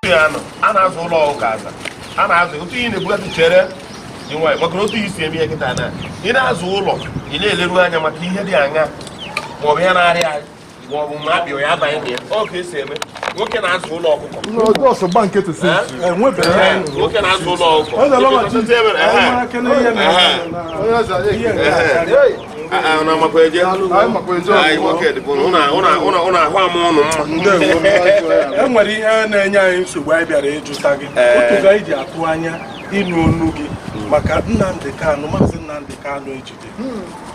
Ya nọ a na-azụ ụlọ ọkụkọ aza, a na-azụ otu ihe na-ebugasị. Chere dị nwayọ, maka na otu isi eme ihe kịta na ị na-azụ ụlọ, ị na-eleru anya maka ihe dị aṅa, maọbụ ihe na-arịa arị, maọbụ ma akpị ya abanye na ya. Ọ ka esi eme, nwoke na-azụ ụlọ ọkụkọ. Ọsọ gba nkịtị si. Enwebeghị. Ee, nwoke na-azụ ụlọ ọkụkọ. Ọ ga-alọghachi. Ehe. Anyị mara ihe na-eme na Onye eze, anyị ihe ekele. nke a karịa. Ah, ah, na amakwa eje. Anyị makwa eje. Anyị nwoke dịbụ ụnụ ahụ ama ụnụ mma. Ndewo. E nwere ihe na-enye anyị nsogbu anyị bịara ịjụta gị. Otu anyị ji atụ anya ịnụ onu gị maka Nnamdi Kanu, Maazị Nnamdi Kanu ejide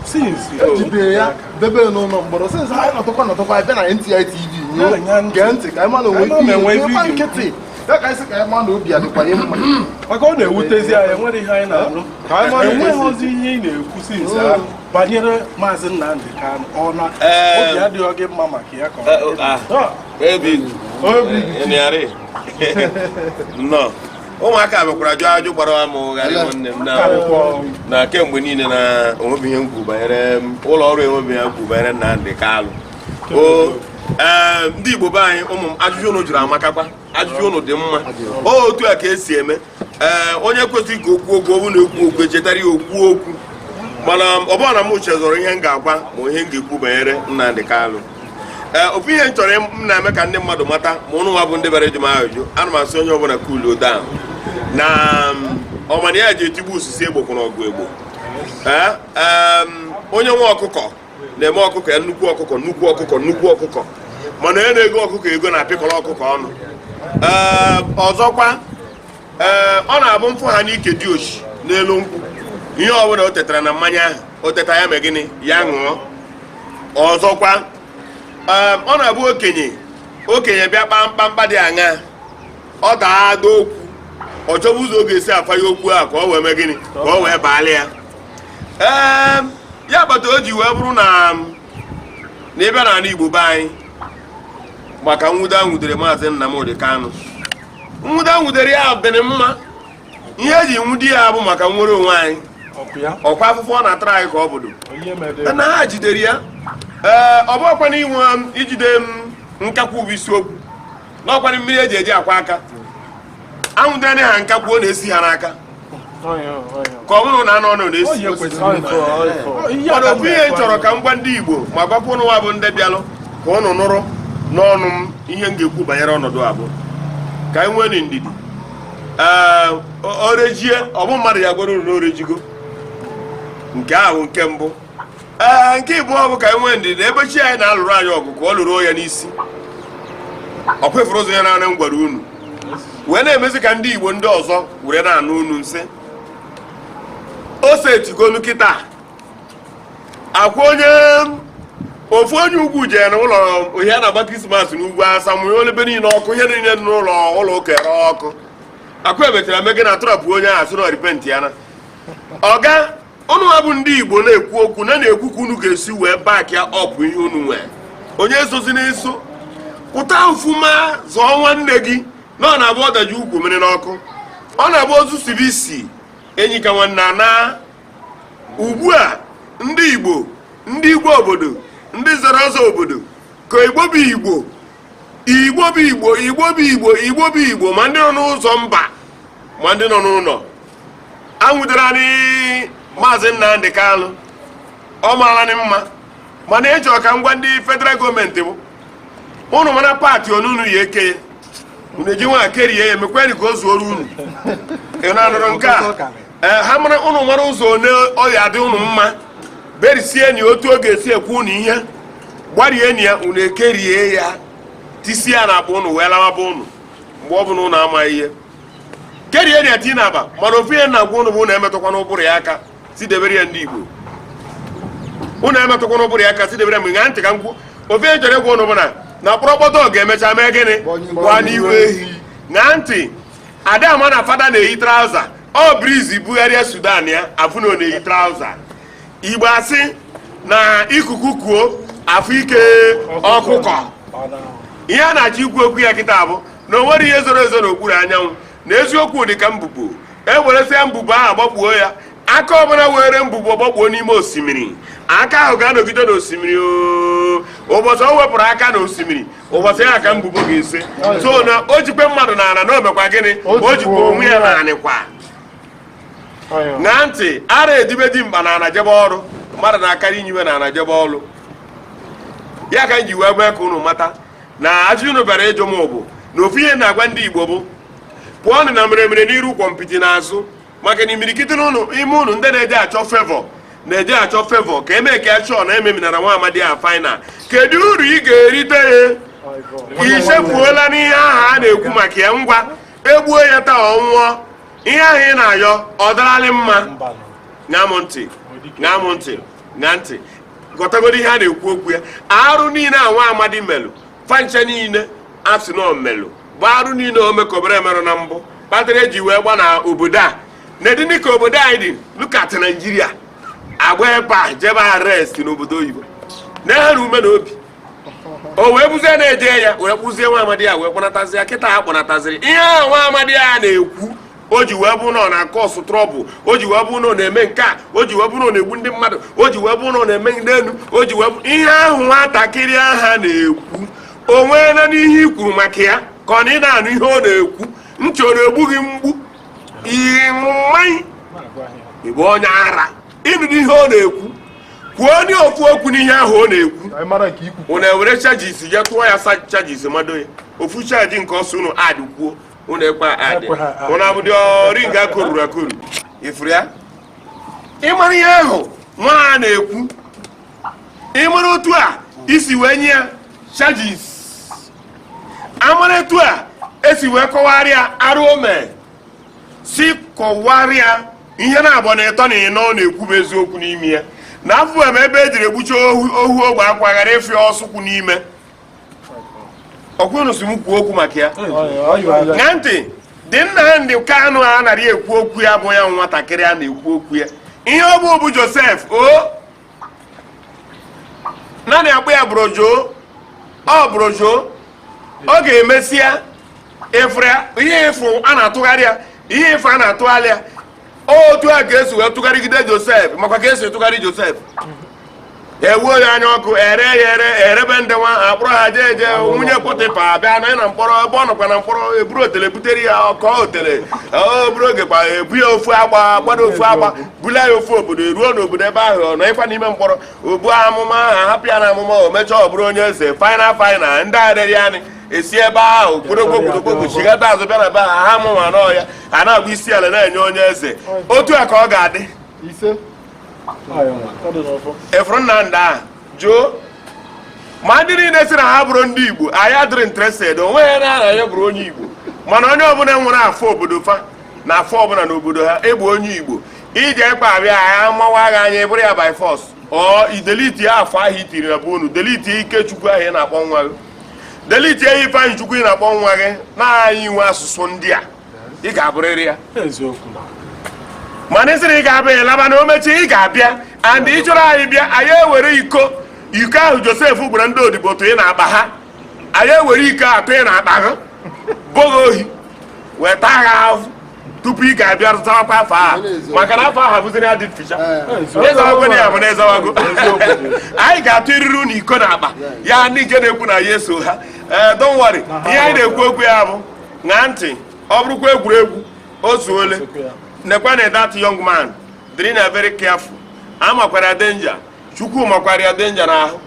since Ejide ya debe ya n'ụlọ mkpọrọ since. Anyị nọtụkwa anyị bịa na NTI TV nyoo. Na-anya ntị. Gee ntị ka anyị ma na onwe Ka anyị ma enwe ike video. Nkịtị ya ka anyị sị ka anyị ma na obi adịkwa ya mma. Maka ọ na-ewutezi anyị, enwere ihe anyị na-anụ. Ka anyị mara. Enweghịzi ihe ị na-ekwu since ahụ banyere Maazị Nnamdi Kanu. Ọ na obi adịghị gị mma maka ya ka ọ Ah. Ebi ịnịarị nnọọ, ụmụaka bịakwara jụọ ajụ gbara m gharị, nwanne m, na Karịkwa. Na kemgbe niile na onweghị ihe m kwuru banyere m, ụlọ ọrụ enweghị ihe m kwuru banyere Nnamdi Kanu. O ee, ndị Igbo be anyị, ụmụ m, ajụjụ unu jụrụ amakakwa, ajụjụ unu dị mma. O otu a ka esi eme. Ee, onye kwesịrị ka okwu okwu, ọ bụ na ekwu okwu echetara ya okwu okwu, mana ọ bụrụ na m chezọrọ ihe m ga-agwa ma ihe m ga-ekwu banyere Nnamdi Kanu. Ee, ofu ihe m chọrọ m na-eme ka ndị mmadụ mata, ma ụnụ nwa bụ ndị bịara ịjụ m ajụjụ, ana m asị onye ọbụla cool down na ọmana ya ji etigbu osisi egbokwara ọgụ egbo. Ee, onye nwe ọkụkọ na-eme ọkụkọ ya nnukwu ọkụkọ, nnukwu ọkụkọ, nnukwu ọkụkọ, mana onye na-ego ọkụkọ ego na-apịkọrọ ọkụkọ ọnụ. Ee, ọzọkwa, ee, ọ na-abụ mfụ ha n'ike dị oshi n'elu nkwụ, ihe ọbụla o tetara na mmanya ahụ o teta ya mee gịnị? Ya ṅụọ. Ọzọkwa, ee, ọ na-abụ okenye okenye bịa kpaa mkpamkpa dị aṅaa, ọ daa ada okwu, ọ chọba ụzọ ọ ga-esi afa ya okwu ahụ ka ọ wee mee gịnị? Ka ọ wee baala ya. Ee, ya kpata o ji wee bụrụ na na ịbịa n'ala Igbo be anyị, maka nwude a nwudere Maazị Nnamdi Kanu, nwude a nwudere ya dịrị mma. Ihe eji nwude ya bụ maka nwere onwe anyị. Ọkụ ya. Ọkwa afụfụ ọ na-atara anyị ka ọ bụdo. Ihe mere. Na ha jidere ya, ee, ọ bụrụkwana inwe ijide m nkakwu bụ isiokwu, n'ọkwana mmiri eji eji akwa aka anwụdere ha nkakwu, ọ na-esi ha n'aka, ka ọ bụrụ na anụ ọnụ na-esi. Ihe kwesịrị ime. Mana ofu ihe m chọrọ ka m gwa ndị Igbo, ma gwakwa ụnụ nwa bụ ndị bịalụ ka ụnụ nụrụ n'ọnụ m ihe m ga-ekwu banyere ọnọdụ abụ, ka anyị nwee ndidi. Ee, orejie, ọ bụ mmadụ ya gwara unu na orejigo. Nke ahụ nke mbụ. Ee, nke ịbụọ bụ ka anyị nwee ndidi ebe chi anyị na-alụrụ anyị ọgụ, ka ọ lụrụ ya n'isi. Ọ kwefuru ụzọ ya naanị m gwara unu wee na-emezi ka ndị Igbo ndị ọzọ were na-anụ unu nsị ose etigolu kịta akwa. Onye ofu onye ugwu jere n'ụlọ ihe a na-agba Christmas n'ugwu asa, mụnye ebe niile ọkụ, ihe niile dị n'ụlọ ụlọ ụka ere ọkụ. Akwa emechara mege na atụrapụ onye ahụ, sị na repent ya na ọga. Unu bụ ndị Igbo na-ekwu okwu na na-ekwu ka unu ga-esi wee back ya ọpụ ihe unu nwee. Onye sozi n'eso pụta ọfụma zọọ nwanne gị na ọ na-abụ ọdaji ukwu mmiri n'ọkụ, ọ na-abụ ozu sibe isi enyi ka nwanne ana. Ugbu a, ndị Igbo, ndị igwe obodo, ndị zara ọzọ obodo, ka Igbo bụ Igbo, Igbo bụ Igbo, Igbo bụ Igbo, Igbo bụ Igbo, ma ndị nọ n'ụzọ mba, ma ndị nọ n'ụlọ, anwụdere anyị Maazị Nnamdị Kanụ. Ọ maara anyị mma, mana ịchọ ka m gwa ndị federal gọọmenti bụ ụnụ mara party onunu ya eke unu eji nwa kerie ya, emekweni ka o zuoro unu. Ị na-anụrụ nke a? Ee, ha mara ụnụ mara ụzọ one ọ ya adị ụnụ mma berisie na otu ọ ga-esi ekwu unu ihe gbarie na ya, unu ekerie ya, tisie ya na akpa ụnụ wee lawaba ụnụ. Mgbe ọ bụla ụnụ amaghị ihe kerie na ya tii na aba, mana ofu ihe na-agwa ụnụ bụ ụnụ emetụkwa n'ụbụrụ ya aka, si debere ya ndị Igbo. Ụnụ emetụkwa n'ụbụrụ ya aka, si debere ya mgbe ṅaa ntị ka m kwuo. Ofu ihe chọrọ ịgwa ụnụ bụ na kpọrọkpọtọ ga-emecha mee gịnị? Gbaa n'ihu ehi. Ṅaa ntị, ada ama na fada na-eyi trouser, ọ breeze bugharịa Sudan ya afụ na ọ na-eyi trouser. Igbo asị na ikuku kuo afụ ike ọkụkọ. Ihe a na-achọ ikwu okwu ya kịta bụ na o nwere ihe zoro ezo n'okpuru anyanwụ, na eziokwu dị ka mbubo, eweresịa mbubo ahụ agbakpuo ya. Aka ọbụla were mbụbo gbagbuo n'ime osimiri, aka ahụ ga-anọgide n'osimiri oo. Ụbọchị o wepụrụ aka n'osimiri, ụbọchị ya ka mbụbo ga-ese. So na o jikwe mmadụ n'ala na o mekwa gịnị? O jikwa onwe ya n'anị kwa. Ṅaa ntị, ara edibe dimkpa n'ala jebe ọrụ, mmadụ na-akarị inyiwe n'ala jebe ọrụ. Ya ka m ji wee mee ka unu mata na ajụjụ unu bịara ịjụ m bụ na ofu ihe na-agwa ndị Igbo bụ pụọnụ na meremere n'iru, kwọmpịtị n'azụ, maka na imirikiti n'ụnụ ime unu ndị na-eje achọ favour, na-eje achọ favour ka eme ka chọọ na ememinara nwa amadi a final. Kedu uru ị ga-erite ya? Ichefuola n'ihe ahụ a na-ekwu maka ya. Ngwa, egbuo ya taa, ọ nwụọ, ihe ahụ ị na-ayọ ọ daralị mma? Ṅaa m ntị, ṅaa m ntị, ṅaa ntị, ghọtagoro ihe a na-ekwu okwu ya. Arụ niile a nwa amadi melụ, fancha niile asị na omelụ bụ arụ niile o mekọbara emerụ na mbụ, kpatara eji wee gba na obodo a na-edini ka obodo anyị dị. Look at Nigeria, agba ebe a jebe arrest n'obodo oyibo na-ehere ume na obi, o wee buzie na-eje ya wee kpụzie nwa amadi ya wee kpọnatazi ya. Kịta ha kpọnataziri ihe a nwa amadi ya na-ekwu, o ji wee bụ na ọ na-acause trouble, o ji wee bụ na ọ na-eme nke a, o ji wee bụ na ọ na-egbu ndị mmadụ, o ji wee bụ na ọ na-eme n'elu, o ji wee bụ ihe ahụ nwatakịrị aha na-ekwu. O nweela n'ihe i kwuru maka ya ka ọ na ị na-anụ ihe ọ na-ekwu, ntị ọ na-egbu gị mgbu, ịṅụ mmanya, ịbụ onye ara. Ịnụ n'ihe ọ na-ekwu, kwuo onye ofu okwu n'ihe ahụ ọ na-ekwu. Anyị mara nke ikwu. Unu ewere charges je tụọ ya, charges mado ya ofu charge nke ọsọ unu adị kwuo, unu ekwe adị. Ekwe ha add. Unu abụdị ring akụruru akụru ifuru ya. Ịmara ihe ahụ nwa a na-ekwu, ịmara otu a isi wee nye ya charges, amara etu a esi wee kọwarịa arụ o mee, si kọwarịa ihe na-abụ na ịtọ na ịnọ ọ na-ekwu bụ eziokwu n'ime ya, na afọ m ebe ejiri egbucha ohu ohu ogbe akwa ghara ịfịa ọsụkwụ n'ime ọkwụnụ si m kwuo okwu maka ya. Ṅaa ntị, dị Nnamdị Kanụ a nara ekwu okwu ya bụ ya nwatakịrị a na-ekwu okwu ya. Ihe ọ bụ bụ Joseph o naanị akpụ ya bụrụjoo, ọ bụrụjoo, ọ ga-emesịa ịfụrụ ya. Ihe ịfụ a na-atụgharị ya, ihe ịfụ a na-atụgharị ya, otu a ka esi wee tụgharịgide Joseph, makwa ka esi tụgharị Joseph, ewuo ya anya ọkụ, ere ya ere, erebe ndị nwa akpọrọ ha jee jee nwunye Pọtịfa abịa nọ na mkpọrọ. Ebe ọ nọkwa na mkpọrọ, eburu otele butere ya, ọkọ otele o buru oge kwa ebu ya ofu agba, gbado ofu agba, bula ya ofu obodo, eruo n'obodo ebe ahụ ọ nọ ịkwa n'ime mkpọrọ, obu amụma ahụ, hapụ ya na amụma, o mechaa ọ bụrụ onye eze. Final final, ndị arịrị anyị esi ebe ahụ gborogbo gborogbo chigata azụ bịa na be ha, ha mụnwa n'ọhịa ha na-agba isi ala na-enye onye eze. Otu a ka ọ ga-adị. Ise, ọ dị n'ọfọ. Efuru Nnamdị ahụ jụọ ma ndị niile sị na ha bụrụ ndị Igbo, anyị adịrị interested. Onwe ya na ya bụrụ onye Igbo, mana onye ọbụla nwere afọ obodo fa na afọ ọbụla n'obodo ha egbu onye Igbo ije ekpe abịa, anyị amawa agha anya bụrụ ya by force. Ọ idelete ya afọ ahụ itiri na be unu, delete Ikechukwu ahụ ị na-akpọ nwa gị, delete ya Ifeanyị Chukwu ị na-akpọ nwa gị, na anyị nwe asụsụ ndị a, ị ga-abụrịrị ya. Eziokwu. Mana ị sịrị ị ga-abịa ịlaba na o mechie ị ga-abịa and ị chọrọ anyị bịa, anyị ewere iko iko ahụ Josef gwara ndị odibo tụị na akpa ha, anyị ewere iko a tụị na akpa ha bụghị ohi wee taa ha ahụhụ tupu ị ga-abịa rụtawakwa afọ ahụ, maka na afọ ahụ abụziri adị ficha. Ịzawago na ya bụ na ịzawago, anyị ga-atụ iriri unu iko na akpa ya. Ndị nke na-ekwu na ya eso ha, ee, don't worry. Ihe anyị na-ekwu okwu ya bụ, ṅaa ntị, ọ bụrụkwa egwuregwu o zuole. Nekwa na that young man, dịrị na very careful. Amakwara danger, Chukwu makwara ya danger n'ahụ,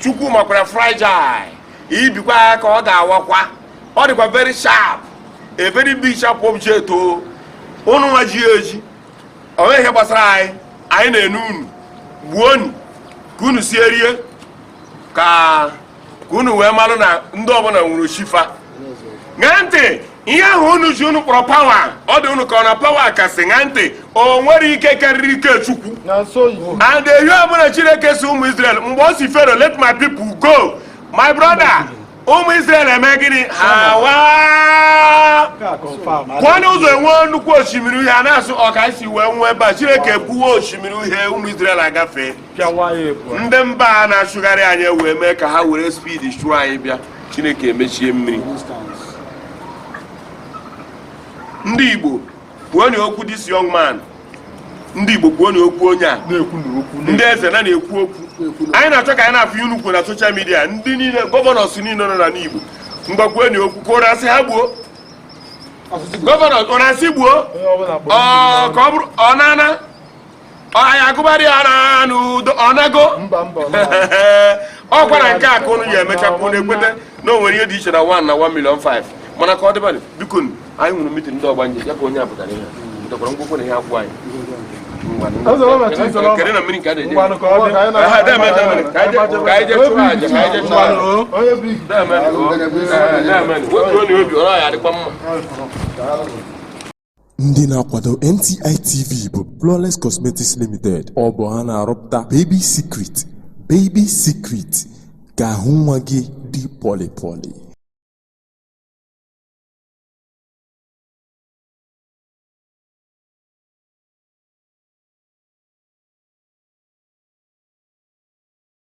Chukwu makwara fragile ibikwa ka ọ ga-awakwa. Ọ dịkwa very sharp, a very big sharp object. O ụnụ nwa ji eji, ọ nweghị ihe gbasara anyị. Anyị na-ene unu gbuo unu ka unu sie rie, ka unu wee marụ na ndị ọbụla nwere shifa. Ṅaa ntị, ihe ahụ unu ji unu kpọrọ power, ọ dị unu ka ọ na power kasị. Ṅaa ntị, o nwere ike karịrị ike Chukwu. Na nso Igbo. And ehi ọbụla Chineke si ụmụ Israel mgbe ọ si Pharaoh, "Let my people go," my brother, ụmụ Israel eme gịnị? Ha waa pụọ n'ụzọ, enwee nnukwu osimiri uhie a na-asụ ọka isi wee nwee ebe a. Chineke buwe osimiri uhie, ụmụ Israel agafee. Pịawa ya ebu. Ndị mba a na-achụgharị anyị wee mee ka ha were speed chụọ anyị bịa, Chineke emechie mmiri. Ndị Igbo, kwuo na okwu this young man. Ndị Igbo, kwuo na okwu onye a Na-ekwu na okwu. Ndị eze na na-ekwu okwu. Anyị na-achọ ka anyị na-afụ ihe unu kwuo na social media. Ndị niile, governors niile nọ n'ala Igbo, mgbakwuo na okwu ka ụra asị ha gbuo governor, ụra asị gbuo. Onye ọbụla kpọrọ. Ọ ka ọ bụrụ ọ nana ọ anyị agụbarị ya na n'udo, ọ nago. Mba, mba, mba. Ọkwa na nke a ka unu ya emecha ka unu ekweta na o nwere ihe dị iche na 1 na 1 million 5. Mana ka ọ dịbanụ, biko nụ, anyị nwere meeting ndị ọgbanje ya ka onye a pụtara ihe a pụtakwara ngwụkwọ na ihe akwụkwọ anyị. Eze ọma, chi eze ọma. Kedu na mmiri nke a na-eje? Ngwanụ, ka ọ dị. Ka anyị na- Aha, deme, deme, ka anyị jee chụọ aja, ka anyị jee chụọ aja. Ngwanụ, o. Onye bụ igi. Deme, o. Ee, deme, wetuo na obi ọrụ ya adịkwa mma. Ndị na-akwado NTI TV bụ Flawless Cosmetics Limited. Ọ bụ ha na-arụpụta Baby Secret. Baby Secret ka ahụ nwa gị dị pọlị pọlị.